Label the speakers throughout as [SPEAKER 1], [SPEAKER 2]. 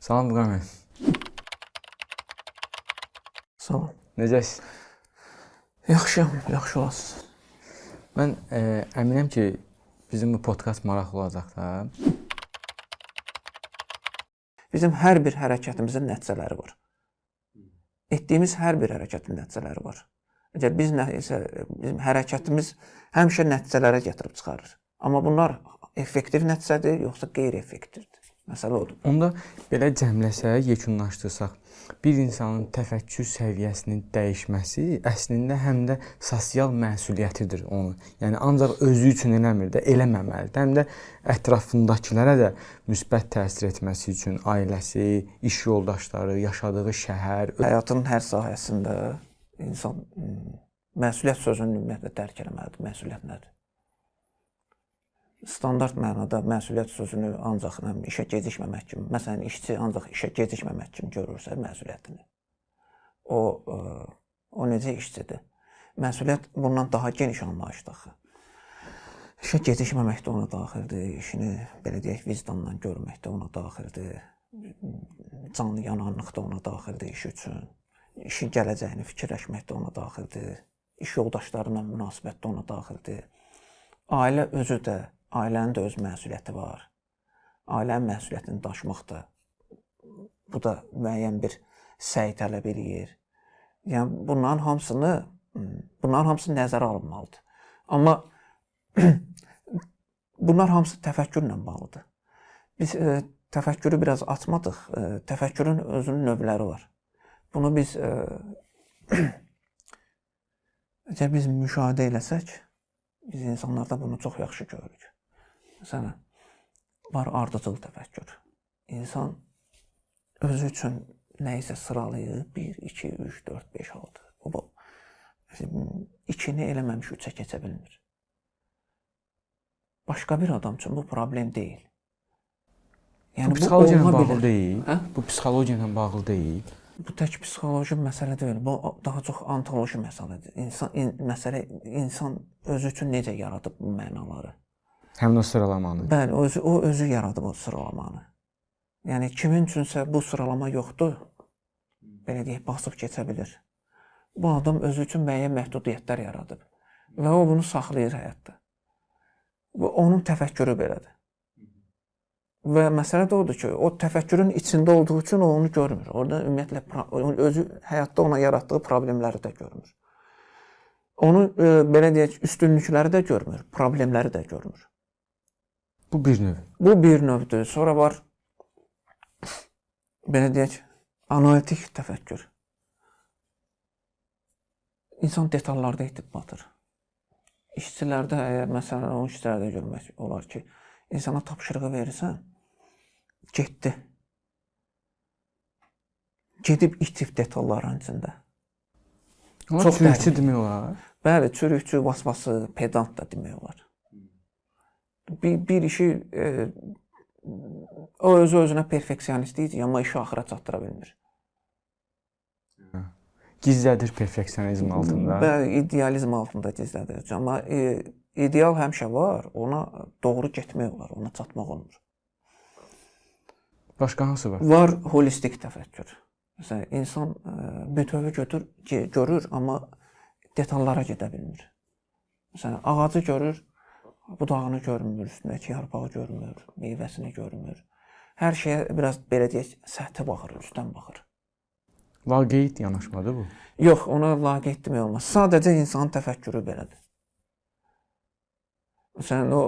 [SPEAKER 1] Salam Vüqar müəllim.
[SPEAKER 2] Salam.
[SPEAKER 1] Necəsiz?
[SPEAKER 2] Yaxşıyam, yaxşı olasınız.
[SPEAKER 1] Mən əminəm ki, bizim bu podkast maraqlı olacaq da.
[SPEAKER 2] Bizim hər bir hərəkətimizin nəticələri var. Etdiyimiz hər bir hərəkətin nəticələri var. Əgər biz nə isə bizim hərəkətimiz həmişə nəticələrə gətirib çıxarır. Amma bunlar effektiv nəticədir, yoxsa qeyri-effektivdir? Məsələ odur.
[SPEAKER 1] Onda belə cəmləsək, yekunlaşdırsaq, bir insanın təfəkkür səviyyəsinin dəyişməsi əslində həm də sosial məsuliyyətidir onun. Yəni ancaq özü üçün eləmir də, eləməməlidir. Həm də ətrafındakılara da müsbət təsir etməsi üçün ailəsi, iş yoldaşları, yaşadığı şəhər,
[SPEAKER 2] həyatın hər sahəsində insan məsuliyyət sözünü ümumiyyətlə dərk eləməlidir. Məsuliyyət nədir? Standart mənada məsuliyyət sözünü ancaq işə gecikməmək kimi, məsələn, işçi ancaq işə gecikməmək kimi görürsə məsuliyyətini. O necə işçidir? Məsuliyyət bundan daha geniş anlayışdır axı. İşə gecikməmək də ona daxildir, işini belə deyək, vicdanla görmək də ona daxildir. Canlı yananlıq da ona daxildir iş üçün. İşin gələcəyini fikirləşmək də ona daxildir. İş yoldaşlarına münasibət də ona daxildir. Ailə özü də, ailənin də öz məsuliyyəti var. Ailənin məsuliyyətini daşımaq da bu da müəyyən bir səy tələb eləyir. Yəni bunların hamısı nəzərə alınmalıdır. Amma bunlar hamısı təfəkkürlə bağlıdır. Biz təfəkkürü biraz açmadıq. Təfəkkürün özünün növləri var. Bunu biz əgər biz müşahidə eləsək, biz insanlarda bunu çox yaxşı görürük. Məsələn, var ardıcıl təfəkkür. İnsan özü üçün nə isə sıralayır. 1, 2, 3, 4, 5, 6. O 2-ni eləməmiş 3-ə keçə bilmir. Başqa bir adam üçün bu problem deyil.
[SPEAKER 1] Yəni bu psixologiya ilə bağlı deyil. Hə? Bu psixologiya ilə bağlı deyil.
[SPEAKER 2] Bu tək psixoloji məsələ deyil, bu daha çox antoloji məsələdir. İnsan özü üçün necə yaradıb bu mənaları?
[SPEAKER 1] Həmin o sıralamanı.
[SPEAKER 2] Bəli, o özü yaradıb o sıralamanı. Yəni kimin üçünsə bu sıralama yoxdur, belə deyək, basıb keçə bilir. Bu adam özü üçün müəyyən məhdudiyyətlər yaradıb və o bunu saxlayır həyatda. Bu onun təfəkkürü belədir. Və məsələ də odur ki, o təfəkkürün içində olduğu üçün o onu görmür. Orada ümumiyyətlə özü həyatda ona yaratdığı problemləri də görmür. Onu belə deyək, üstünlükləri də görmür, problemləri də görmür.
[SPEAKER 1] Bu bir növ.
[SPEAKER 2] Bu bir növdür. Sonra var belə deyək, analitik təfəkkür. İnsan detallarda itib batır. İşçilərdə əgər məsələn o işçilərdə görmək olar ki, insana tapşırığı verirsən, getdi. Gedib itib detalların içində.
[SPEAKER 1] Ona çox çürükçü demək olar.
[SPEAKER 2] Bəli, çürükçü, vasvası, pedant da demək olar. Bir işi o özü özünə perfeksionist idi, amma işi axıra çatdıra bilmir.
[SPEAKER 1] Gizlədir perfeksionizm altında.
[SPEAKER 2] Bəli, idealizm altında gizlədir. Amma ideal həmişə var, ona doğru getmək olar, ona çatmaq olmur.
[SPEAKER 1] Başqa hansı var?
[SPEAKER 2] Var holistik təfəkkür. Məsələn, insan bütövü görür, amma detallara gedə bilmir. Məsələn, ağacı görür, budağını görmür, üstündəki yarpağı görmür, meyvəsini görmür. Hər şeyə biraz belə deyək, səthi baxır, üstdən baxır.
[SPEAKER 1] Laqeyd yanaşmadır bu?
[SPEAKER 2] Yox, ona laqeyd demək olmaz. Sadəcə insanın təfəkkürü belədir. Məsələn, o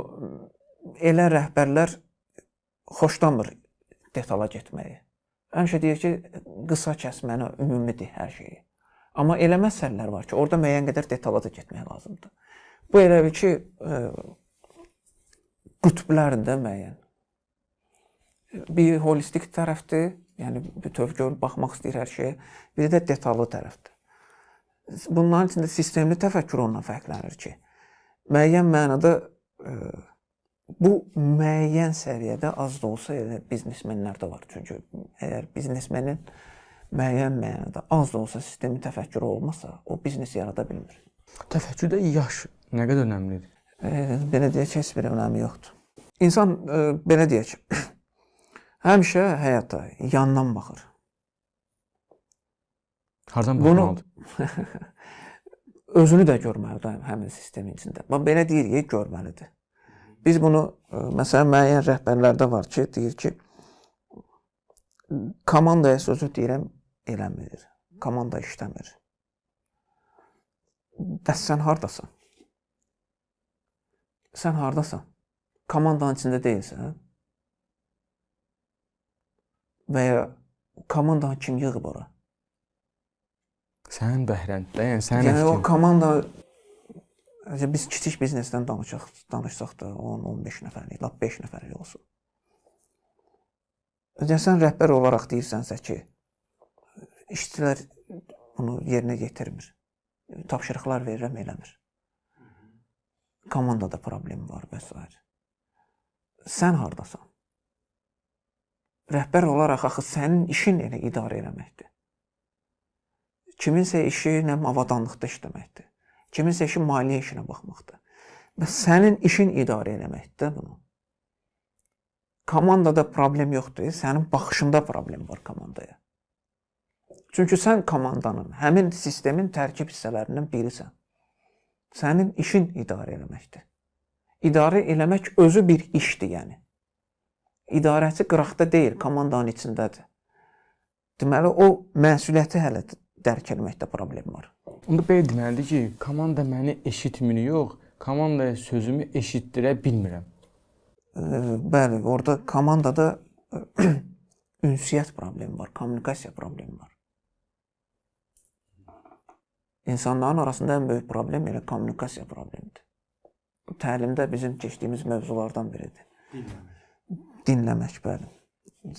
[SPEAKER 2] elə rəhbərlər xoşlamır detala getməyi. Həmişə deyir ki, qısa kəsməni, ümumidir hər şeyi. Amma elə məsələlər var ki, orada müəyyən qədər detala da getmək lazımdır. Bu elə bil ki, qütblərdir də müəyyən. Bir holistik tərəfdir, yəni bütöv görüb baxmaq istəyir hər şeyə. Bir də detallı tərəfdir. Bunların içində sistemli təfəkkür ondan fərqlənir ki, müəyyən mənada bu müəyyən səviyyədə az da olsa elə biznesmenlərdə var. Çünki əgər biznesmenin müəyyən mənada az da olsa sistemli təfəkkürü olmasa, o biznes yarada bilmir.
[SPEAKER 1] Təfəkkürdə yaş nə qədər önəmlidir?
[SPEAKER 2] Belə deyək, heç bir önəmi yoxdur. İnsan belə deyək, Həmişə həyata yandan baxır.
[SPEAKER 1] Hardan baxmalıdır?
[SPEAKER 2] Özünü də görməlidir həmin sistemin içində. Bax belə deyirik, görməlidir. Biz bunu məsələn müəyyən rəhbərlərdə var ki, deyir ki, komandaya sözü deyirəm, eləmir. Komanda işləmir. Bəs sən hardasan? Sən hardasan? Komandanın içində deyilsən? Və ya komandanı kim yığıb ora?
[SPEAKER 1] Sənin bəhrəndə, yəni sənin
[SPEAKER 2] Yəni o komanda biz kiçik biznesdən danışsaq da 10-15 nəfərlik, lap 5 nəfərlik olsun. Əgər sən rəhbər olaraq deyirsənsə ki, işçilər bunu yerinə yetirmir. Tapşırıqlar verirəm, eləmir. Komandada problem var və s. Sən hardasan? Rəhbər olaraq axı sənin işin elə idarə eləməkdir. Kiminsə işi nə avadanlıqda işləməkdir. Kiminsə işi maliyyə işinə baxmaqdır. Və sənin işin idarə eləməkdir bunu. Komandada problem yoxdur, sənin baxışında problem var komandaya. Çünki sən komandanın, həmin sistemin tərkib hissələrindən birisən. Sənin işin idarə eləməkdir. İdarə eləmək özü bir işdir yəni. İdarəçi qıraqda deyil, komandanın içindədir. Deməli, o məsuliyyəti hələ dərk etməkdə problem var.
[SPEAKER 1] Onda belə deməlidir ki, komanda məni eşitmir, yox, komandaya sözümü eşitdirə bilmirəm.
[SPEAKER 2] Bəli, orada komandada ünsiyyət problemi var, kommunikasiya problemi var. İnsanların arasında ən böyük problem elə kommunikasiya problemidir. Təlimdə bizim keçdiyimiz mövzulardan biridir. Dinləmək, bəli.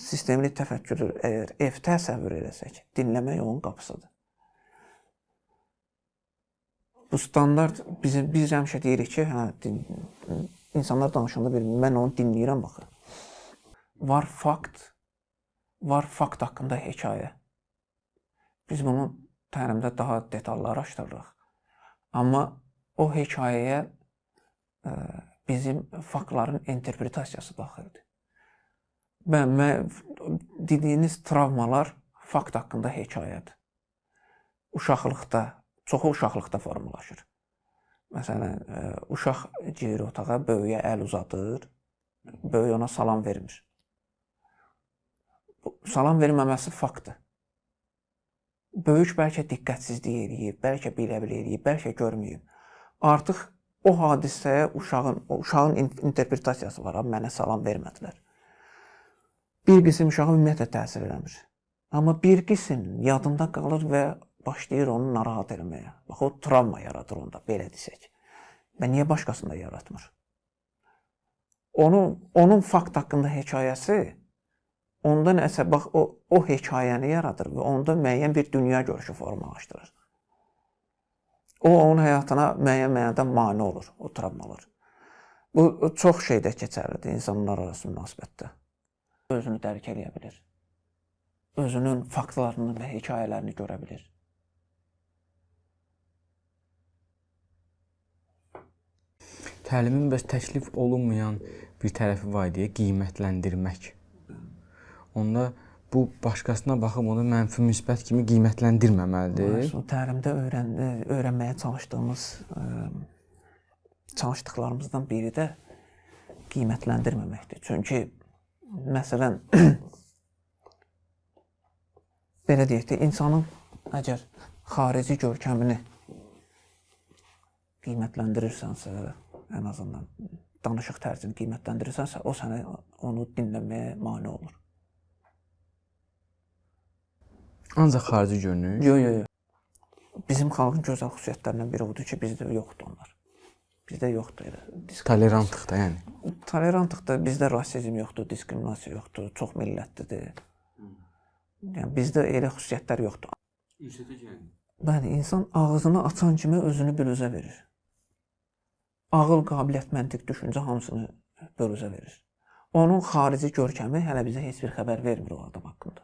[SPEAKER 2] Sistemli təfəkkürü əgər ev təsəvvür eləsək, dinləmək onun qapısıdır. Bu standart biz həmişə deyirik ki, hə, insanlar danışanda bir mən onu dinləyirəm baxı. Var fakt, var fakt haqqında hekayə. Biz bunu təlimdə daha detallı araşdırırıq. Amma o hekayəyə bizim faktların interpretasiyası daxildir. Mən dediyiniz travmalar fakt haqqında hekayədir. Uşaqlıqda, çoxu uşaqlıqda formalaşır. Məsələn, uşaq girir otağa, böyüyə əl uzadır, böyük ona salam vermir. Salam verməməsi faktdır. Böyük bəlkə diqqətsizlik eləyib, bəlkə bilə-bilə eləyib, bəlkə görməyib. Artıq o hadisəyə uşağın interpretasiyası var, mənə salam vermədilər. Bir qism uşağa ümumiyyətlə təsir eləmir. Amma bir qism yadında qalır və başlayır onu narahat eləməyə. Bax, o travma yaradır onda, belə desək. Və niyə başqasında yaratmır? Onun fakt haqqında hekayəsi, onda nəsə, bax, o hekayəni yaradır və onda müəyyən bir dünya görüşü formalaşdırır. O, onun həyatına müəyyən mənada mane olur, o travmalar. Bu, çox şeydə keçərlidir insanlar arası münasibətdə. Özünü dərk eləyə bilir. Özünün faktlarını və hekayələrini görə bilir.
[SPEAKER 1] Təlimin bəs təklif olunmayan bir tərəfi var deyə qiymətləndirmək. Onda bu başqasına baxıb onu mənfi müsbət kimi qiymətləndirməməlidir.
[SPEAKER 2] O təlimdə öyrənməyə çalışdığımız çalışdıqlarımızdan biri də qiymətləndirməməkdir. Çünki məsələn belə deyək də, insanın əgər xarici görkəmini qiymətlendirirsənsə, ən azından danışıq tərzini qiymətlendirirsənsə, o sənə onu dinləməyə mane olur.
[SPEAKER 1] Ancaq xarici görünüş?
[SPEAKER 2] Yox, yox, yox. Bizim xalqın gözəl xüsusiyyətlərindən biri odur ki, bizdə yoxdur onlar. Bizdə yoxdur elə.
[SPEAKER 1] Tolerantlıq da, yəni.
[SPEAKER 2] Tolerantlıq da, bizdə rasizm yoxdur, diskriminasiya yoxdur, çox millətlidir. Yəni bizdə elə xüsusiyyətlər yoxdur.
[SPEAKER 1] Ünsiyyətə gəlmir.
[SPEAKER 2] Bəli, insan ağzını açan kimi özünü büruzə verir. Ağıl, qabiliyyət, məntiq, düşüncə hamısını büruzə verir. Onun xarici görkəmi hələ bizə heç bir xəbər vermir o adam haqqında.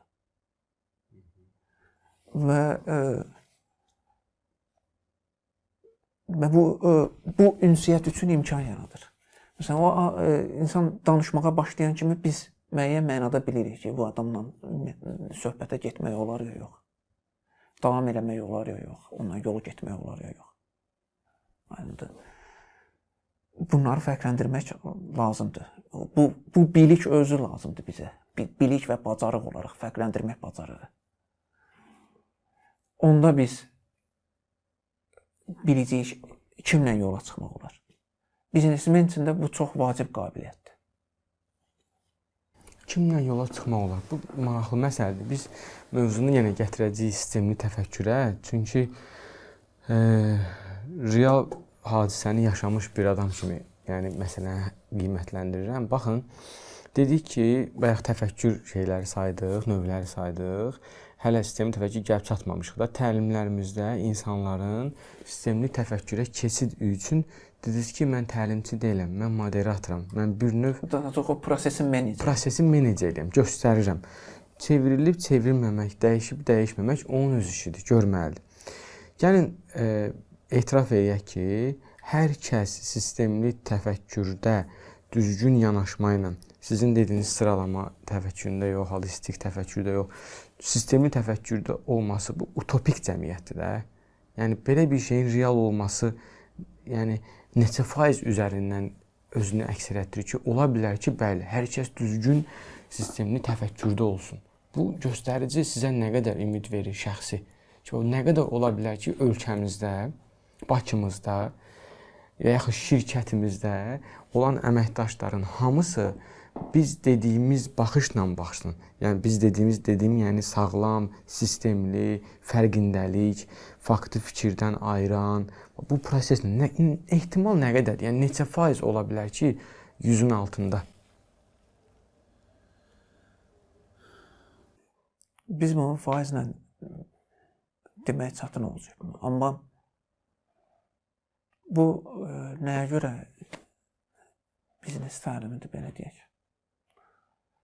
[SPEAKER 2] Və bu ünsiyyət üçün imkan yaradır. Məsələn, o insan danışmağa başlayan kimi biz Müəyyən mənada bilirik ki, bu adamla söhbətə getmək olar ya yox. Davam eləmək olar ya yox. Onunla yol getmək olar ya yox. Aydındır. Bunları fərqləndirmək lazımdır. Bu bilik özü lazımdır bizə. Bilik və bacarıq olaraq fərqləndirmək bacarığı. Onda biz biləcəyik kimlə yola çıxmaq olar. Biznesmen üçün də bu çox vacib qabiliyyətdir.
[SPEAKER 1] Kimlə yola çıxmaq olar? Bu maraqlı məsələdir. Biz mövzunu yenə gətirəcəyik sistemli təfəkkürə. Çünki real hadisəni yaşamış bir adam kimi, yəni məsələni qiymətləndirirəm. Baxın, dedik ki, bayaq təfəkkür şeyləri saydıq, növləri saydıq. Hələ sistemli təfəkkür gəlib çatmamışıq da. Təlimlərimizdə insanların sistemli təfəkkürə keçid üçün dediniz ki, mən təlimçi deyiləm, mən moderatoram. Mən bir növ
[SPEAKER 2] daha çox o prosesi menecer.
[SPEAKER 1] Prosesi menecer eləyəm, göstərirəm. Çevrilib çevrilməmək, dəyişib dəyişməmək onun öz işidir, görməlidir. Gəlin etiraf eləyək ki, hər kəs sistemli təfəkkürdə düzgün yanaşma ilə, sizin dediyiniz sıralama təfəkküründə yox, holistik təfəkkürdə yox, sistemli təfəkkürdə olması bu utopik cəmiyyətdir də. Yəni belə bir şeyin real olması, yəni neçə faiz üzərindən özünü əks elətdirir ki, ola bilər ki, bəli, hər kəs düzgün sistemli təfəkkürdə olsun. Bu göstərici sizə nə qədər ümid verir şəxsi? Ki, o nə qədər ola bilər ki, ölkəmizdə, Bakımızda və yaxud şirkətimizdə olan əməkdaşların hamısı biz dediyimiz baxışla baxsın. Yəni biz dediyimiz, dediyim, yəni sağlam, sistemli, fərqindəlik, faktı fikirdən ayıran bu proses nə, ehtimal nə qədərdir? Yəni neçə faiz ola bilər ki, 100-ün altında?
[SPEAKER 2] Biz bunu faizlə demək çətin olacaq. Amma bu nəyə görə biznes təlimidir, belə deyək.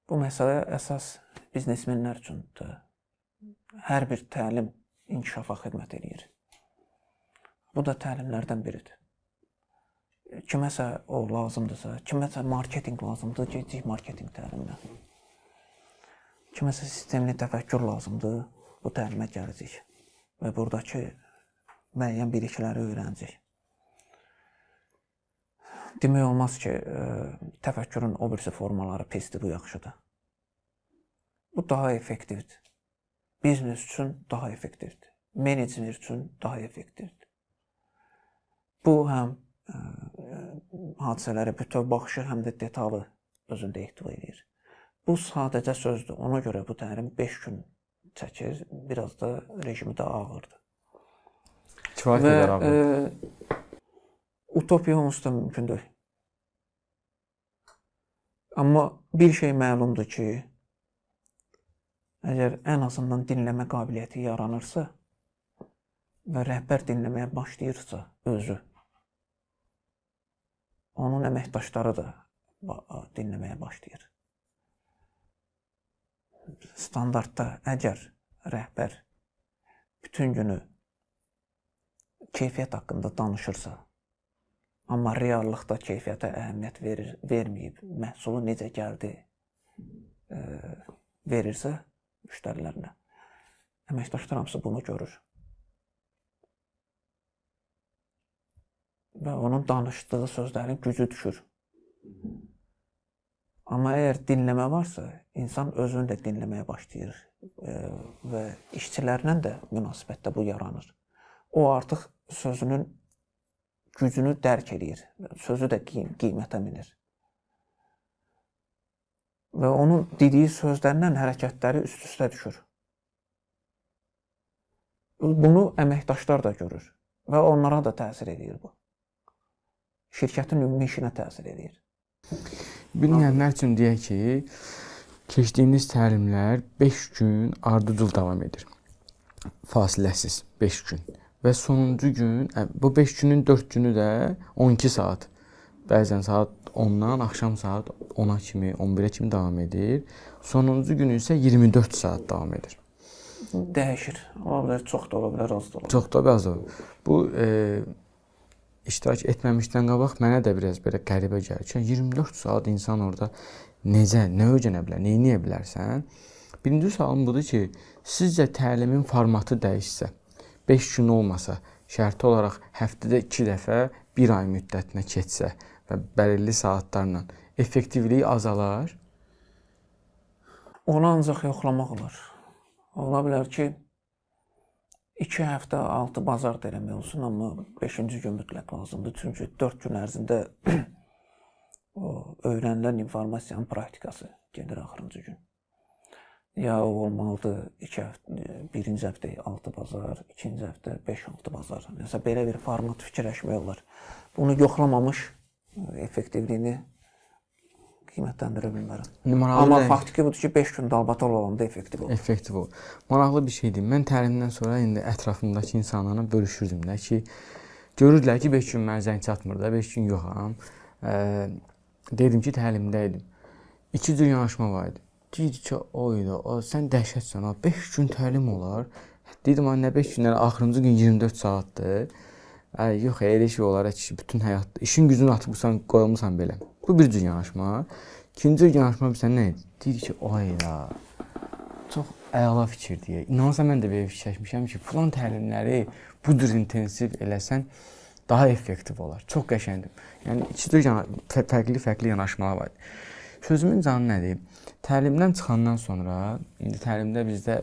[SPEAKER 2] Bu məsələ əsas biznesmenlər üçündür. Hər bir təlim inkişafa xidmət eləyir. Bu da təlimlərdən biridir. Kiməsə o lazımdırsa, kiməsə marketinq lazımdır, gedəcək marketinq təliminə. Kiməsə sistemli təfəkkür lazımdır, bu təlimə gələcək və buradakı müəyyən bilikləri öyrənəcək. Demək olmaz ki, təfəkkürün o birisi formaları pisdir, bu yaxşıdır. Bu daha effektivdir. Biznes üçün daha effektivdir. Menecer üçün daha effektivdir. Bu həm hadisələrə bütöv baxışı, həm də detalı özündə ehtiva edir. Bu sadəcə sözdür. Ona görə bu təlim 5 gün çəkir, biraz da rejimi də ağırdır.
[SPEAKER 1] Kifayət qədər ağırdır.
[SPEAKER 2] Utopiya onsuz da mümkün deyil. Amma bir şey məlumdur ki, əgər ən azından dinləmə qabiliyyəti yaranırsa və rəhbər dinləməyə başlayırsa özü, onun əməkdaşları da dinləməyə başlayır. Standartda əgər rəhbər bütün günü keyfiyyət haqqında danışırsa, amma reallıqda keyfiyyətə əhəmiyyət verməyib, məhsulu necə gəldi verirsə müştərilərinə, əməkdaşlar hamısı bunu görür. Və onun danışdığı sözlərin gücü düşür. Amma əgər dinləmə varsa, insan özünü də dinləməyə başlayır və işçilərlə də münasibətdə bu yaranır. O artıq sözünün gücünü dərk eləyir, sözü də qiymətə minir. Və onun dediyi sözlərlə hərəkətləri üst-üstə düşür. Bunu əməkdaşlar da görür və onlara da təsir eləyir bu. Şirkətin ümumi işinə təsir eləyir.
[SPEAKER 1] Bilməyənlər üçün deyək ki, keçdiyiniz təlimlər 5 gün ardıcıl davam edir. Fasiləsiz 5 gün. Və sonuncu gün, bu 5 günün 4 günü də 12 saat. Bəzən saat 10-dan axşam saat 10-a kimi, 11-ə kimi davam edir. Sonuncu günü isə 24 saat davam edir.
[SPEAKER 2] Dəyişir. Ola bilər, çox da ola bilər, az da ola bilər.
[SPEAKER 1] Çox da, az da ola bilər. Bu, iştirak etməmişdən qabaq mənə də biraz belə qəribə gəlir ki, 24 saat insan orada Necə, nə öyrənə bilər, nə edə bilərsən? Birinci sualım budur ki, sizcə təlimin formatı dəyişsə, 5 gün olmasa, şərti olaraq həftədə 2 dəfə bir ay müddətinə keçsə və bəlirli saatlarla effektivliyi azalar?
[SPEAKER 2] Onu ancaq yoxlamaq olar. Ola bilər ki, 2 həftə 6 bazar da eləmək olsun, amma 5-ci gün mütləq lazımdır. Çünki 4 gün ərzində o öyrənilən informasiyanın praktikası gedir axırıncı gün. Ya o olmalıdır 2 həftə, birinci həftə 6 bazar, ikinci həftə 5-6 bazar. Məsələn, belə bir format fikirləşmək olar. Bunu yoxlamamış effektivliyini qiymətləndirə bilmərəm. Amma faktiki budur ki, 5 gün dalbadal olanda effektiv olur.
[SPEAKER 1] Effektiv olur. Maraqlı bir şeydir. Mən təlimdən sonra indi ətrafımdakı insanlarla bölüşürdüm də ki, görürdülər ki, 5 gün mənə zəng çatmır da, 5 gün yoxam. Dedim ki, təlimdə idim. 2 cür yanaşma var idi. Deyirdi ki, oyda, sən dəhşətsən, 5 gün təlim olar. Dedim, nə 5 günlər, axırıncı gün 24 saatdır. Yox, elə şey olar ki, bütün həyatda işin gücünü atıbsan, qoyulmusan belə. Bu bir cür yanaşma. İkinci cür yanaşma bilsən nə idi? Deyir ki, oyda, çox əla fikir deyə. İnanırsan, mən də belə fikirləşmişəm ki, filan təlimləri bu cür intensiv eləsən daha effektiv olar. Çox qəşəngdir. Yəni, iki cür fərqli-fərqli yanaşmalar var. Sözümün canı nədir? Təlimdən çıxandan sonra, indi təlimdə bizdə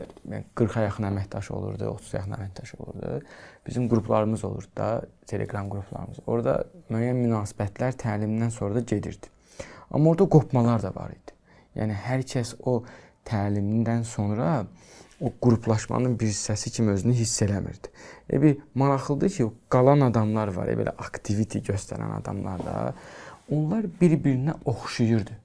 [SPEAKER 1] 40-a yaxın əməkdaş olurdu, 30-a yaxın əməkdaş olurdu. Bizim qruplarımız olurdu da, Telegram qruplarımız. Orada müəyyən münasibətlər təlimdən sonra da gedirdi. Amma orada qopmalar da var idi. Yəni, hər kəs o təlimdən sonra o qruplaşmanın bir hissəsi kimi özünü hiss eləmirdi. Bir maraqlıdır ki, qalan adamlar var, belə aktivite göstərən adamlar da, onlar bir-birinə oxşayırdı.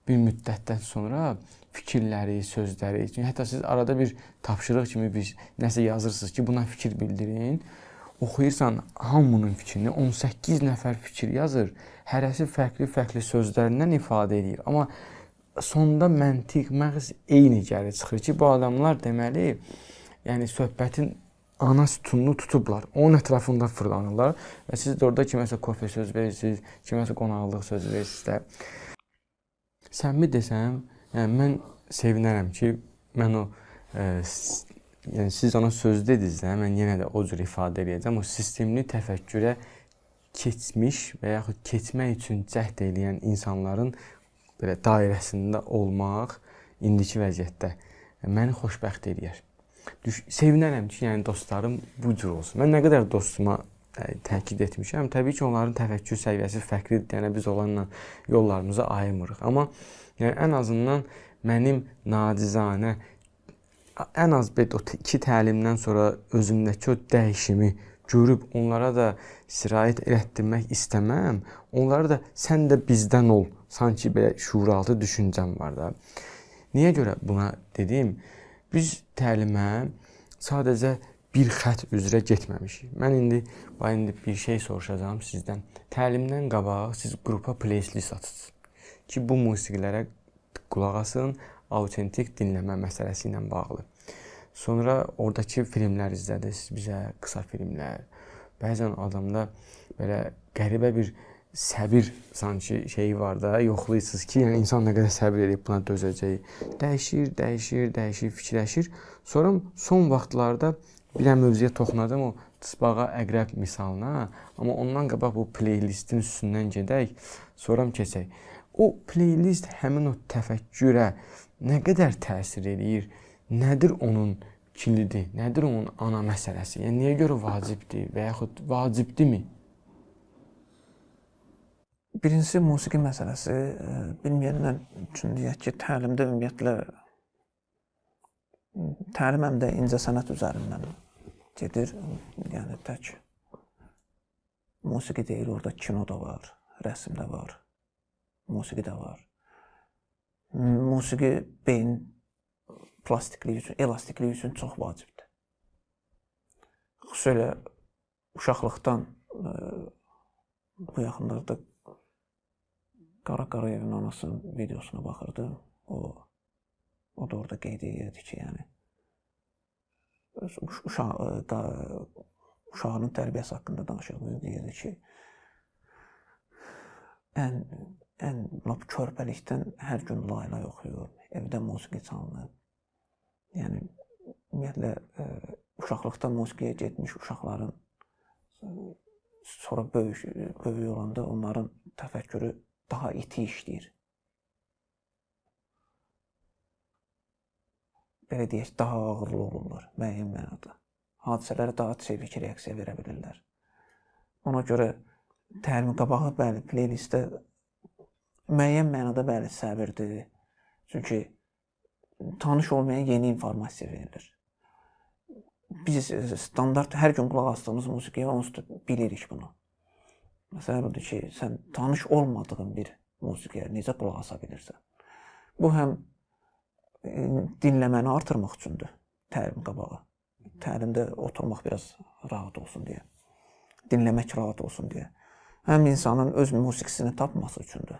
[SPEAKER 1] Bir müddətdən sonra fikirləri, sözləri, çünki hətta siz arada bir tapşırıq kimi bir nəsə yazırsınız ki, buna fikir bildirin. Oxuyursan hamının fikrini, 18 nəfər fikir yazır, hərəsi fərqli-fərqli sözlərindən ifadə edir. Amma sonda məntiq, məğz eyni gəlir çıxır ki, bu adamlar deməli, yəni söhbətin ana sütununu tutublar, onun ətrafında fırlanırlar və siz də orada kiməsə kofe söz verirsiniz, kiməsə qonaqlıq söz verirsiniz də. Səmimi desəm, yəni mən sevinərəm ki, mən o, yəni siz ona söz dediniz də, mən yenə də o cür ifadə eləyəcəm. O sistemli təfəkkürə keçmiş və yaxud keçmək üçün cəhd eləyən insanların belə dairəsində olmaq indiki vəziyyətdə məni xoşbəxt eləyər. Sevinərəm ki, yəni dostlarım bu cür olsun. Mən nə qədər dostuma təkid etmişəm. Təbii ki, onların təfəkkür səviyyəsi fərqlidir. Yəni biz onlarla yollarımızı ayırmırıq. Amma yəni ən azından mənim nacizanə ən az bir o 2 təlimdən sonra özümdəki o dəyişimi görüb onlara da sirayət elətdirmək istəməm. Onlara da sən də bizdən ol. Sanki belə şuuraltı düşüncəm var da. Niyə görə buna dedim? Biz təlimə sadəcə bir xətt üzrə getməmişik. Mən indi bir şey soruşacağam sizdən. Təlimdən qabaq siz qrupa playlist atırsınız ki, bu musiqilərə qulaq asın, autentik dinləmə məsələsi ilə bağlı. Sonra oradakı filmlər izlədiniz bizə, qısa filmlər. Bəzən adamda belə qəribə bir səbir sanki şeyi var da, yoxlayırsınız ki, yəni insan nə qədər səbir edib buna dözəcək. Dəyişir, dəyişir, dəyişir, fikirləşir. Sonra son vaxtlarda bir dənə mövzuya toxunadım, o tısbağa əqrəb misalına, amma ondan qabaq bu playlistin üstündən gedək, sonra keçək. O playlist həmin o təfəkkürə nə qədər təsir eləyir, nədir onun kilidi, nədir onun ana məsələsi, yəni niyə görə vacibdir və yaxud vacibdirmi?
[SPEAKER 2] Birincisi, musiqi məsələsi, bilməyənlər üçün deyək ki, təlimdə ümumiyyətlə, təlim həm də incəsənət üzərindən gedir. Yəni tək musiqi deyil, orada kino da var, rəsm də var, musiqi də var. Musiqi beyin plastikliyi üçün, elastikliyi üçün çox vacibdir. Xüsusilə uşaqlıqdan bu yaxınlarda Qara Qarayevin anasının videosuna baxırdım. O da orada qeyd edirdi ki, yəni uşağının tərbiyəsi haqqında danışırdı. Deyirdi ki, Ən lap körpəlikdən hər gün lay-lay oxuyur, evdə musiqi çalınır. Yəni ümumiyyətlə uşaqlıqda musiqiyə getmiş uşaqların sonra böyük olanda onların təfəkkürü daha iti işləyir. Belə deyək, daha ağırlı olurlar müəyyən mənada. Hadisələrə daha çevik reaksiya verə bilirlər. Ona görə təlim qabağı, bəli, playlistdə müəyyən mənada bəli səbirdir. Çünki tanış olmayan yeni informasiya verilir. Biz standart hər gün qulaq asdığımız musiqiyə onsuz da bilirik bunu. Məsələ budur ki, sən tanış olmadığın bir musiqiyə necə qulaq asa bilirsən? Bu həm dinləməni artırmaq üçündür təlim qabağı. Təlimdə oturmaq biraz rahat olsun deyə. Dinləmək rahat olsun deyə. Həm insanın öz musiqisini tapması üçündür.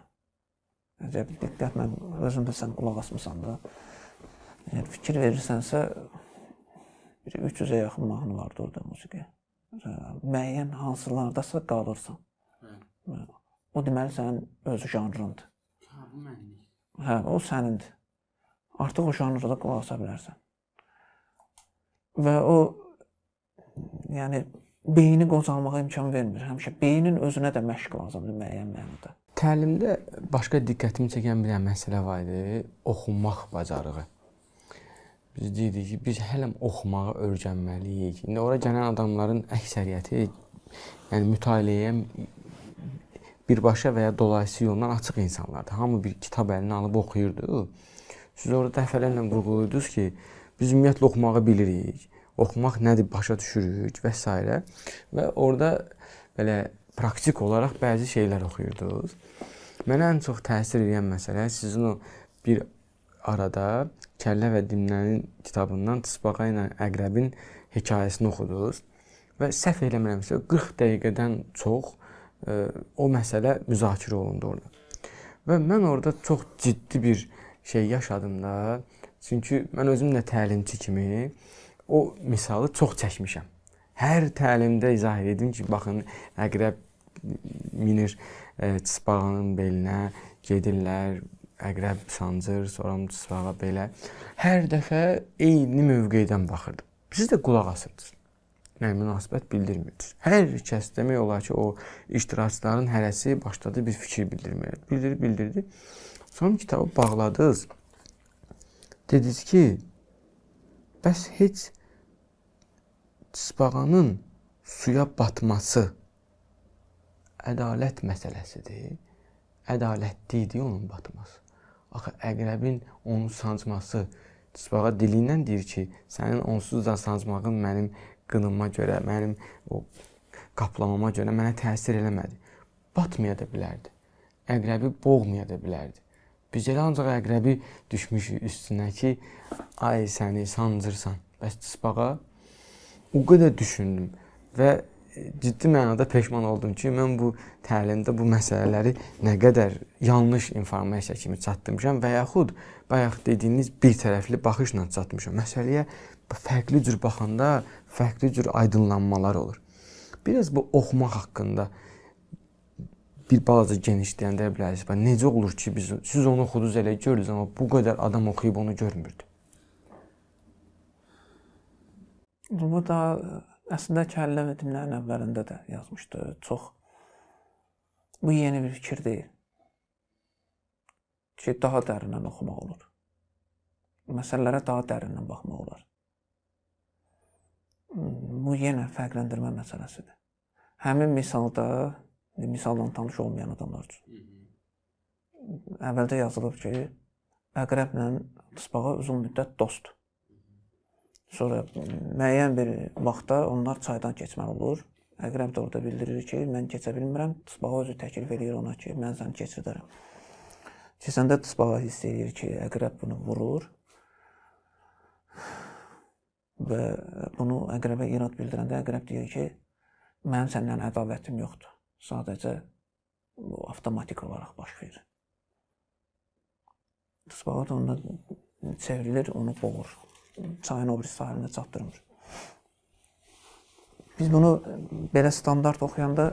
[SPEAKER 2] Əcəb diqqətlə özün də sən qulaq asmısan da. Yəni fikir verirsənsə bir 300-ə yaxın mahnı vardı orada musiqi. Müəyyən hansılardasa qalırsan. Hə. O deməli sənin öz janrındır.
[SPEAKER 1] Hə, bu mənlik.
[SPEAKER 2] Hə, o sənindir. Artıq o janrda qulaq asa bilərsən. Və o, yəni beyni qocalmağa imkan vermir. Həmişə beynin özünə də məşq lazımdır müəyyən mənada.
[SPEAKER 1] Təlimdə başqa diqqətimi çəkən bir məsələ var idi, oxumaq bacarığı. Biz deyirik ki, biz hələm oxumağı öyrənməliyik. İndi ora gələn adamların əksəriyyəti, yəni mütaliəyə birbaşa və ya dolayısı yolla açıq insanlardır. Hamı bir kitab əlinə alıb oxuyurdu. Siz orada dəfələrlə vurğulayırdınız ki, biz ümumiyyətlə oxumağı bilirik, oxumaq nədir başa düşürük və s. Və orada belə praktik olaraq bəzi şeylər oxuyurdunuz. Mənə ən çox təsir edən məsələ sizin o bir arada Kəllə və Dimlənin kitabından Tısbağa ilə Əqrəbin hekayəsini oxudunuz və səhv eləmirəmsə 40 dəqiqədən çox o məsələ müzakirə olundu orada. Və mən orada çox ciddi bir şey yaşadım da. Çünki mən özüm də təlimçi kimi o misalı çox çəkmişəm. Hər təlimdə izah edirdim ki, baxın, əqrəb minir tısbağanın belinə, gedirlər, əqrəb sancır, sonra tısbağa belə. Hər dəfə eyni mövqedən baxırdım. Siz də qulaq asırdınız. Yəni münasibət bildirmirdiniz. Hər kəs demək olar ki, o iştirakçıların hərəsi başladı bir fikir bildirməyə. Bildirdi. Sonra kitabı bağladınız. Dediniz ki, bəs heç tısbağanın suya batması ədalət məsələsidir. Ədalətli idi onun batması. Axı əqrəbin onu sancması, tısbağa dili ilə deyir ki, sənin onsuz da sancmağın mənim qınıma görə, mənim o qaplamama görə mənə təsir eləmədi. Batmaya da bilərdi. Əqrəbi boğmaya da bilərdi. Biz elə ancaq əqrəbi düşmüşük üstünə ki, ay səni sancırsan. Bəs tısbağa o qədər düşündüm və ciddi mənada peşman oldum ki, mən bu təlimdə bu məsələləri nə qədər yanlış informasiya kimi çatdırmışam və yaxud bayaq dediyiniz bir tərəfli baxışla çatmışam. Məsələyə fərqli cür baxanda fərqli cür aydınlanmalar olur. Biraz bu oxumaq haqqında bir balaca genişləndirə bilərsiniz. Bax, necə olur ki, siz onu oxudunuz, elə görürsünüz, amma bu qədər adam oxuyub onu görmürdü.
[SPEAKER 2] Bu da əslində Kəllə və Dimlənin əvvəlində də yazmışdı. Çox bu yeni bir fikir deyil ki, daha dərindən oxumaq olur. Məsələlərə daha dərindən baxmaq olar. Bu yenə fərqləndirmə məsələsidir. Həmin misalda, misaldan tanış olmayan adamlar üçün. Əvvəldə yazılıb ki, əqrəblə tısbağa uzun müddət dostdur. Sonra müəyyən bir vaxtda onlar çaydan keçməli olur. Əqrəb də orada bildirir ki, mən keçə bilmirəm. Tısbağa özü təklif eləyir ona ki, mən səni keçirdərəm. Keçəndə tısbağa hiss eləyir ki, əqrəb bunu vurur. Və bunu əqrəbə irad bildirəndə əqrəb deyir ki, mənim səndən ədavətim yoxdur. Sadəcə bu avtomatik olaraq baş verir. Tısbağa da ondan çevrilir, onu boğur. Çayın o biri sahilinə çatdırmır. Biz bunu belə standart oxuyanda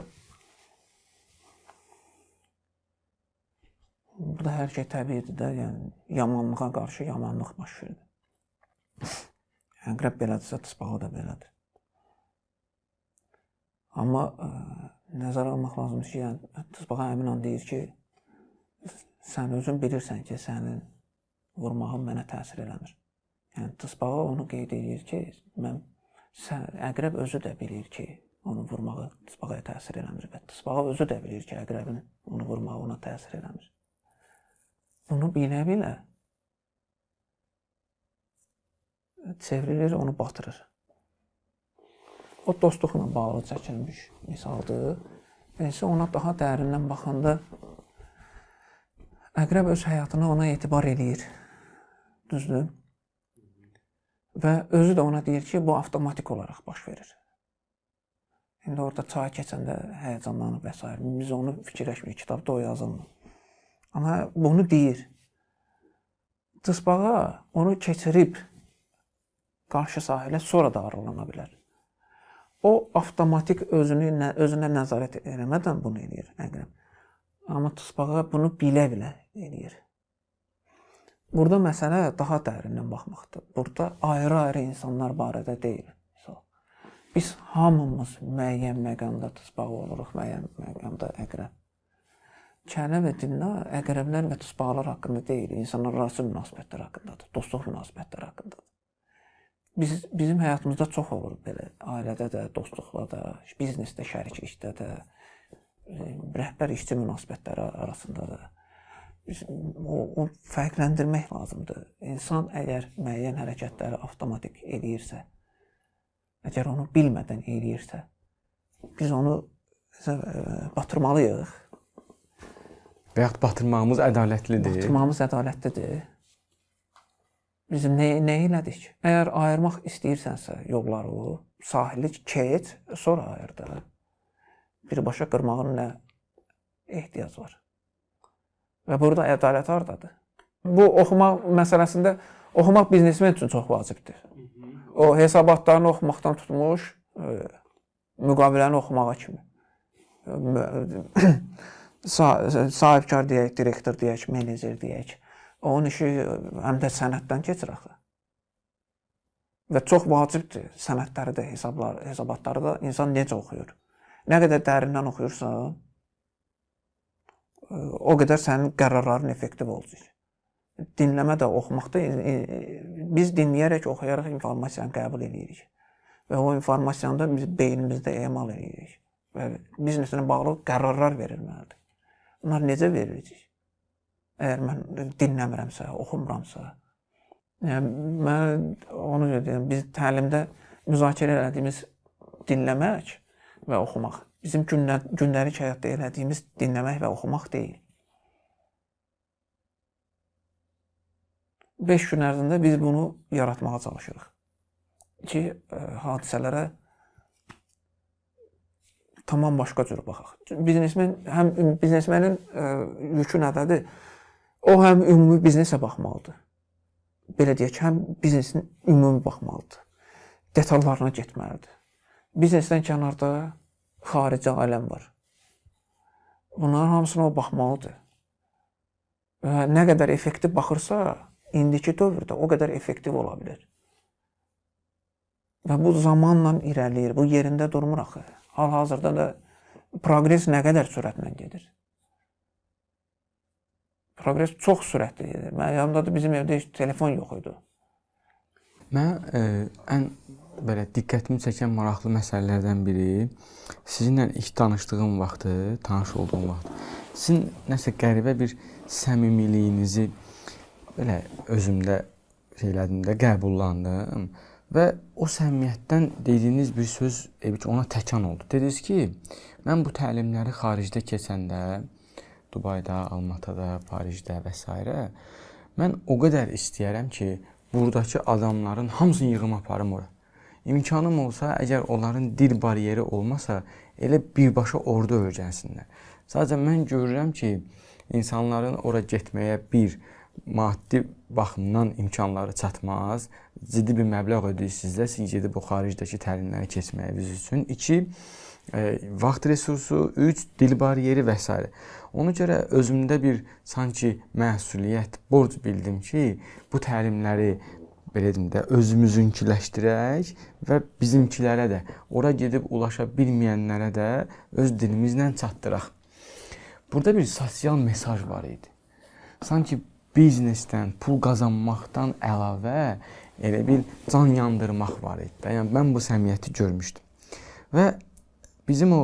[SPEAKER 2] Kitabda hər şey təbiidir də, yəni yamanlığa qarşı yamanlıq baş verir. Əqrəb belədirsə, tısbağa da belədir. Amma nəzərə almaq lazımdır ki, yəni tısbağa həmin an deyir ki, sən özün bilirsən ki, sənin vurmağın mənə təsir eləmir. Yəni tısbağa onu qeyd edir ki, əqrəb özü də bilir ki, onu vurmağı tısbağaya təsir eləmir və tısbağa özü də bilir ki, əqrəbin onu vurmağı ona təsir eləmir. Bunu bilə-bilə çevrilir, onu batırır. O dostluqla bağlı çəkilmiş misaldır. Neyse, ona daha dərindən baxanda əqrəb öz həyatına ona etibar eləyir. Düzdür? Və özü də ona deyir ki, bu avtomatik olaraq baş verir. İndi orada çay keçəndə həyəcanlanıb və s. Biz onu fikirləşmirik, kitabda o yazılmır. Amma bunu deyir. Tısbağa onu keçirib qarşı sahilə sonra da aralana bilər. O avtomatik özünə nəzarət eləmədən bunu eləyir əqrəb. Amma tısbağa bunu bilə-bilə eləyir. Burada məsələ daha dərindən baxmaqdır. Burada ayrı-ayrı insanlar barədə deyil. Biz hamımız müəyyən məqamda tısbağa oluruq, müəyyən məqamda əqrəb. Kələ və Dimna əqrəblər və tısbağalar haqqında deyil, insanlar arası münasibətlər haqqındadır, dostluq münasibətləri haqqındadır. Bizim həyatımızda çox olur belə, ailədə də, dostluqla da, biznesdə, şəriklikdə də, rəhbər işçi münasibətləri arasında da. O fərqləndirmək lazımdır. İnsan əgər müəyyən hərəkətləri avtomatik eləyirsə, əgər onu bilmədən eləyirsə, biz onu batırmalıyıq.
[SPEAKER 1] Və yaxud batırmağımız ədalətlidir.
[SPEAKER 2] Batırmağımız ədalətlidir. Biz nə elədik? Əgər ayırmaq istəyirsənsə yolları, sahili keç, sonra ayır da. Birbaşa qırmağın nə ehtiyac var? Və burada ədalət hardadır? Bu oxumaq məsələsində oxumaq biznesmen üçün çox vacibdir. O hesabatlarını oxumaqdan tutmuş, müqaviləni oxumağa kimi. Sahibkar deyək, direktor deyək, menecer deyək. Onun işi həm də sənəddən keçir axı. Və çox vacibdir sənədləri də, hesabatları da insan necə oxuyur. Nə qədər dərindən oxuyursa, o qədər sənin qərarların effektiv olacaq. Dinləmə də, oxumaq da, biz dinləyərək, oxuyaraq informasiyanı qəbul edirik. Və o informasiyanı da biz beynimizdə emal edirik. Və bizneslə bağlı qərarlar verilməlidir. Bunlar necə veriləcək? Əgər mən dinləmirəmsə, oxumuramsa. Yəni, mən onu deyirəm, biz təlimdə müzakirə elədiyimiz dinləmək və oxumaq, bizim gündəlik həyatda elədiyimiz dinləmək və oxumaq deyil. 5 gün ərzində biz bunu yaratmağa çalışırıq ki, hadisələrə tamam başqa cür baxaq. Biznesmen, həm biznesmenin yükü nədədir? O həm ümumi biznesə baxmalıdır. Belə deyək, həm biznesin ümumi baxmalıdır. Detallarına getməlidir. Biznesdən kənarda xarici aləm var. Bunların hamısına o baxmalıdır. Və nə qədər effektiv baxırsa, indiki dövrdə o qədər effektiv ola bilər. Və bu zamanla irəliləyir. Bu yerində durmur axı. Hal-hazırda da proqres nə qədər sürətlə gedir? Proqres çox sürətli gedir. Mən yanımda da bizim evdə heç telefon yox idi.
[SPEAKER 1] Mən ən belə diqqətimi çəkən maraqlı məsələlərdən biri sizinlə ilk danışdığım vaxtı, tanış olduğum vaxt, sizin nəsə qəribə bir səmimiliyinizi belə özümdə şeylədim də, qəbullandım və o səmimiyyətdən dediyiniz bir söz ki, ona təkan oldu. Dediniz ki, mən bu təlimləri xaricdə keçəndə, Dubayda, Almatada, Parijdə və s. mən o qədər istəyərəm ki, buradakı adamların hamısını yığım aparım ora. İmkanım olsa, əgər onların dil bariyeri olmasa, elə birbaşa orada öyrənsinlər. Sadəcə mən görürəm ki, insanların ora getməyə bir maddi baxımdan imkanları çatmaz. Ciddi bir məbləğ ödəyirsiniz də, siz gedib o xaricdəki təlimləri keçməyiniz üçün. İki, vaxt resursu, 3 dil bariyeri və s. Ona görə özümdə bir sanki məsuliyyət, borc bildim ki, bu təlimləri belə deyim də özümüzünkiləşdirək və bizimkilərə də, ora gedib ulaşa bilməyənlərə də öz dilimizlə çatdıraq. Burada bir sosial mesaj var idi. Sanki biznesdən, pul qazanmaqdan əlavə elə bir can yandırmaq var idi də. Yəni mən bu səmiyyəti görmüşdüm. Və bizim o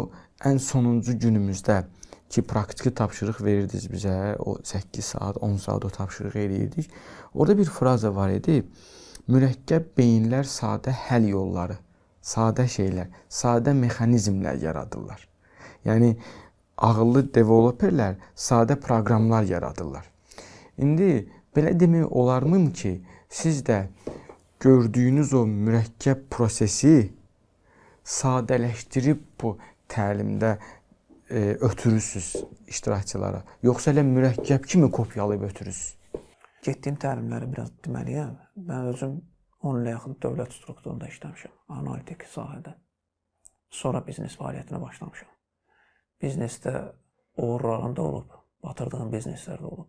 [SPEAKER 1] ən sonuncu günümüzdə ki, praktiki tapşırıq verirdiniz bizə, o 8 saat, 10 saat o tapşırığı eləyirdik. Orada bir fraza var idi. Mürəkkəb beyinlər sadə həll yolları, sadə şeylər, sadə mexanizmlər yaradırlar. Yəni ağıllı developerlər sadə proqramlar yaradırlar. İndi belə demək olarmı ki, siz də gördüyünüz o mürəkkəb prosesi sadələşdirib bu təlimdə ötürürsüz iştirakçılara, yoxsa elə mürəkkəb kimi kopyalayıb ötürürsüz?
[SPEAKER 2] Getdiyim təlimləri biraz deməliyəm. Mən özüm 10 ilə yaxın dövlət strukturunda işləmişəm, analitik sahədə. Sonra biznes fəaliyyətinə başlamışam. Biznesdə uğurlarım da olub, batırdığım bizneslər də olub.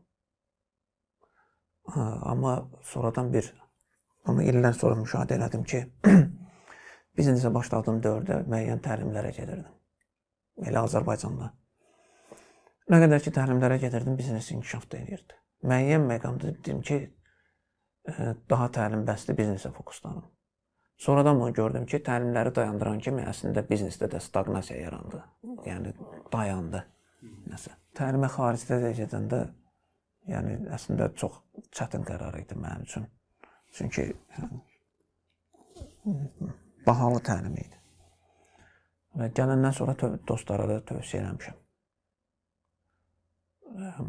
[SPEAKER 2] Amma sonradan bunu illər sonra müşahidə elədim ki, biznesə başladığım dövrdə müəyyən təlimlərə gedirdim. Elə Azərbaycanda. Nə qədər ki təlimlərə gedirdim, biznes inkişaf da eləyirdi. Müəyyən məqamda dedim ki, daha təlim bəsli biznesə fokuslanım. Sonradan bunu gördüm ki, təlimləri dayandıran kimi əslində biznesdə də staqnasiya yarandı. Yəni dayandı nəsə. Təlimə xaricdə də gedəndə, yəni əslində çox çətin qərar idi mənim üçün. Çünki bahalı təlim idi. Və gələndən sonra dostlara da tövsiyə eləmişəm.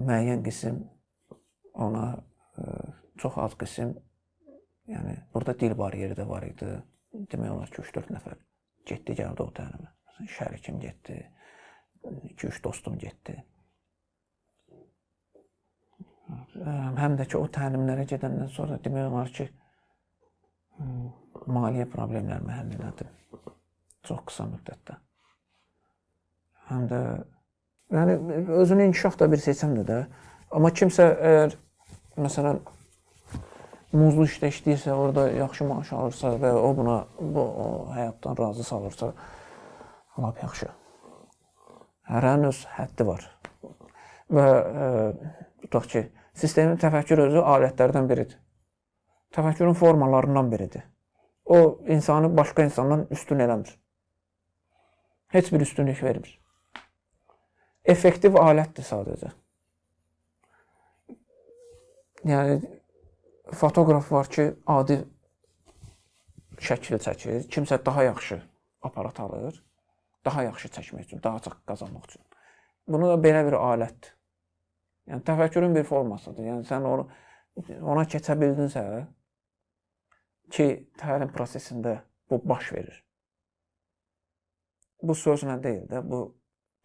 [SPEAKER 2] Müəyyən qism ona, çox az qism, yəni burada dil bariyeri də var idi. Demək olar ki, 3-4 nəfər getdi, gəldi o təlimə. Məsələn, şərikim getdi, 2-3 dostum getdi. Həm də ki, o təlimlərə gedəndən sonra demək olar ki, maliyyə problemlərimi həll elədim. Çox qısa müddətdə. Həm də, yəni özünü inkişaf da bir seçimdir də. Amma kimsə əgər, məsələn, muzlu işdə işləyirsə, orada yaxşı maaş alırsa və o buna, bu o həyatdan razı salırsa, lap yaxşı. Hərənin öz həddi var. Və tutaq ki, sistemin təfəkkür özü alətlərdən biridir. Təfəkkürün formalarından biridir. O, insanı başqa insandan üstün eləmir. Heç bir üstünlük vermir. Effektiv alətdir sadəcə. Yəni, fotoqraf var ki, adi şəkil çəkir, kimsə daha yaxşı aparat alır, daha yaxşı çəkmək üçün, daha çox qazanmaq üçün. Bunu da belə bir alətdir. Yəni, təfəkkürün bir formasıdır. Yəni, sən ona keçə bildinsə ki, təlim prosesində bu baş verir. Bu sözlə deyil də, bu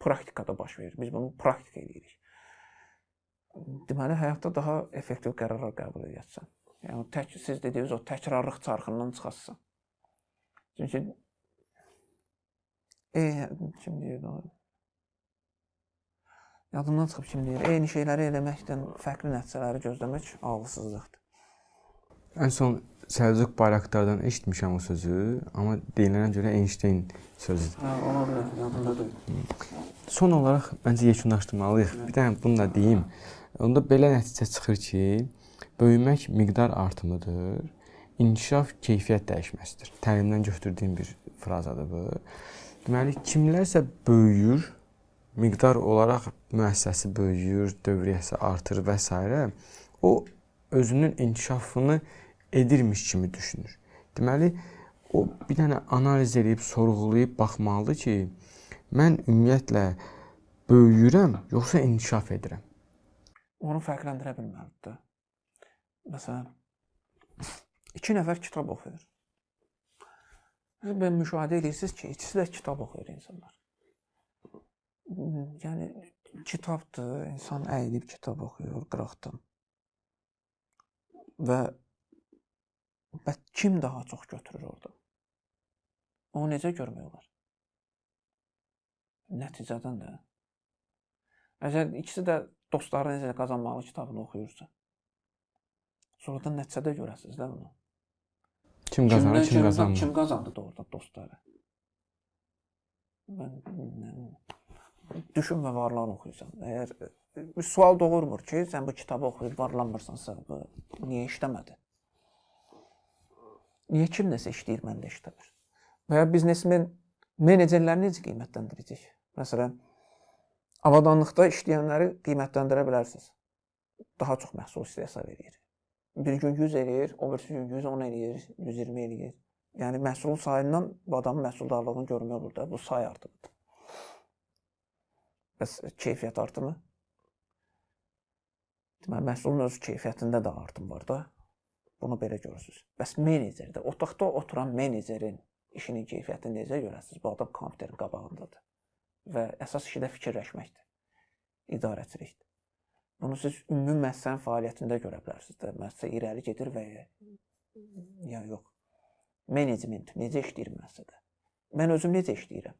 [SPEAKER 2] praktikada baş verir. Biz bunu praktika edirik. Deməli, həyatda daha effektiv qərarlar qəbul edəcəksən. Yəni, siz dediyiniz o təkrarlıq çarxından çıxasın. Çünki, kim deyirdi o? Yadımdan çıxıb kim deyir? Eyni şeyləri eləməkdən fərqli nəticələri gözləmək ağılsızlıqdır.
[SPEAKER 1] Ən son Səlcuq Bayraktardan eşitmişəm o sözü, amma deyilənə görə Einstein sözüdür.
[SPEAKER 2] Hə, ola bilər, yadımda deyil.
[SPEAKER 1] Son olaraq məncə yekunlaşdırmalıyıq. Bir dənə bunu da deyim. Onda belə nəticə çıxır ki, böyümək miqdar artımıdır, inkişaf keyfiyyət dəyişməsidir. Təlimdən götürdüyüm bir frazadır bu. Deməli, kimlərsə böyüyür, miqdar olaraq müəssisəsi böyüyür, dövriyyəsi artır və s. O, özünün inkişafını edirmiş kimi düşünür. Deməli, o bir dənə analiz edib, sorğulayıb baxmalıdır ki, mən ümumiyyətlə böyüyürəm, yoxsa inkişaf edirəm?
[SPEAKER 2] Onu fərqləndirə bilməlidir. Məsələn, 2 nəfər kitab oxuyur. Siz müşahidə edirsiniz ki, ikisi də kitab oxuyur insanlar. Yəni, kitabdır, insan əyilib kitab oxuyur qıraqdan. Və kim daha çox götürür orada? Onu necə görmək olar? Nəticədən də. Məsələn, ikisi də dostları necə qazanmalı kitabını oxuyursa. Sonradan nəticədə görəsiniz də bunu.
[SPEAKER 1] Kim qazanır, kim qazanmır.
[SPEAKER 2] Kim qazandı doğrudan dostları? Mən düşün və varlan oxuyursan. Əgər bir sual doğurmur ki, sən bu kitabı oxuyub varlanmırsansa, bu niyə işləmədi? Niyə kim nəsə işləyir, mən də işləmir? Və ya biznesmen menecerləri necə qiymətləndirəcək? Məsələn, avadanlıqda işləyənləri qiymətləndirə bilərsiniz. Daha çox məhsul istehsal eləyir. Bir gün 100 eləyir, o birisi gün 110 eləyir, 120 eləyir. Yəni məhsulun sayından bu adamın məhsuldarlığını görmək olur da, bu say artımıdır. Bəs keyfiyyət artımı? Deməli, məhsulun öz keyfiyyətində də artım var da. Bunu belə görürsünüz. Bəs menecerdə, otaqda oturan menecerin işinin keyfiyyətini necə görəsiniz? Bu adam kompüterin qabağındadır. Və əsas işi də fikirləşməkdir, idarəçilikdir. Bunu siz ümumi müəssisənin fəaliyyətində görə bilərsiniz də. Müəssisə irəli gedir və ya yox. Menecment necə işləyir müəssisədə? Mən özüm necə işləyirəm?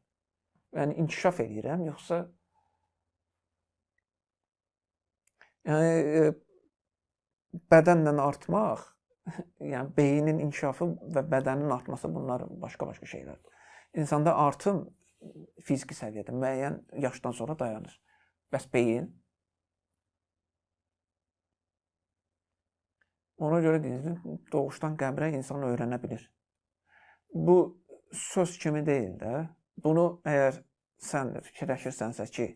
[SPEAKER 2] Yəni inkişaf eləyirəm, yoxsa yəni bədənlə artmaq, yəni beynin inkişafı və bədənin artması bunlar başqa-başqa şeylərdir. İnsanda artım fiziki səviyyədə müəyyən yaşdan sonra dayanır. Bəs beyin? Ona görə deyirəm, doğuşdan qəbrə insan öyrənə bilir. Bu söz kimi deyil də. Bunu əgər sən fikirləşirsənsə ki,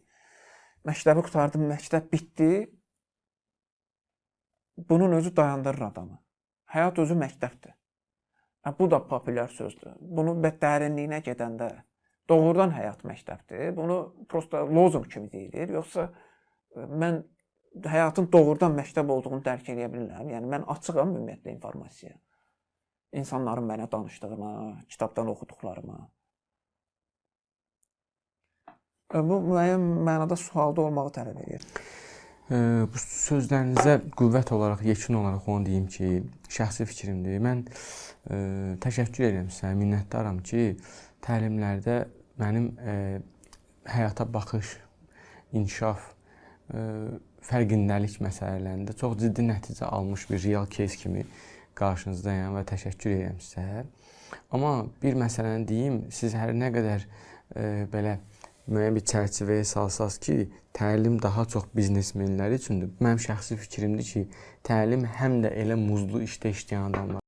[SPEAKER 2] məktəbi qurtardım, məktəb bitdi, bunun özü dayandırır adamı. Həyat özü məktəbdir. Bu da populyar sözdür. Bunu dərinliyinə gedəndə doğrudan həyat məktəbdir. Bunu prosta lozunq kimi deyilir. Yoxsa mən həyatın doğrudan məktəb olduğunu dərk eləyə bilirəm. Yəni mən açığam ümumiyyətlə informasiyaya. İnsanların mənə danışdığına, kitabdan oxuduqlarıma. Bu müəyyən mənada sualda olmağı tələb edir.
[SPEAKER 1] Bu sözlərinizə qüvvət olaraq, yekun olaraq onu deyim ki, şəxsi fikrimdir. Mən təşəkkür edirəm sizə, minnətdaram ki, təlimlərdə mənim həyata baxış, inkişaf, fərqindəlik məsələlərində çox ciddi nəticə almış bir real case kimi qarşınızdayam və təşəkkür edirəm sizə. Amma bir məsələni deyim, siz hər nə qədər belə müəyyən bir çərçivəyə salsaz ki, təlim daha çox biznesmenlər üçündür. Mənim şəxsi fikrimdir ki, təlim həm də elə muzlu işdə işləyən adamlar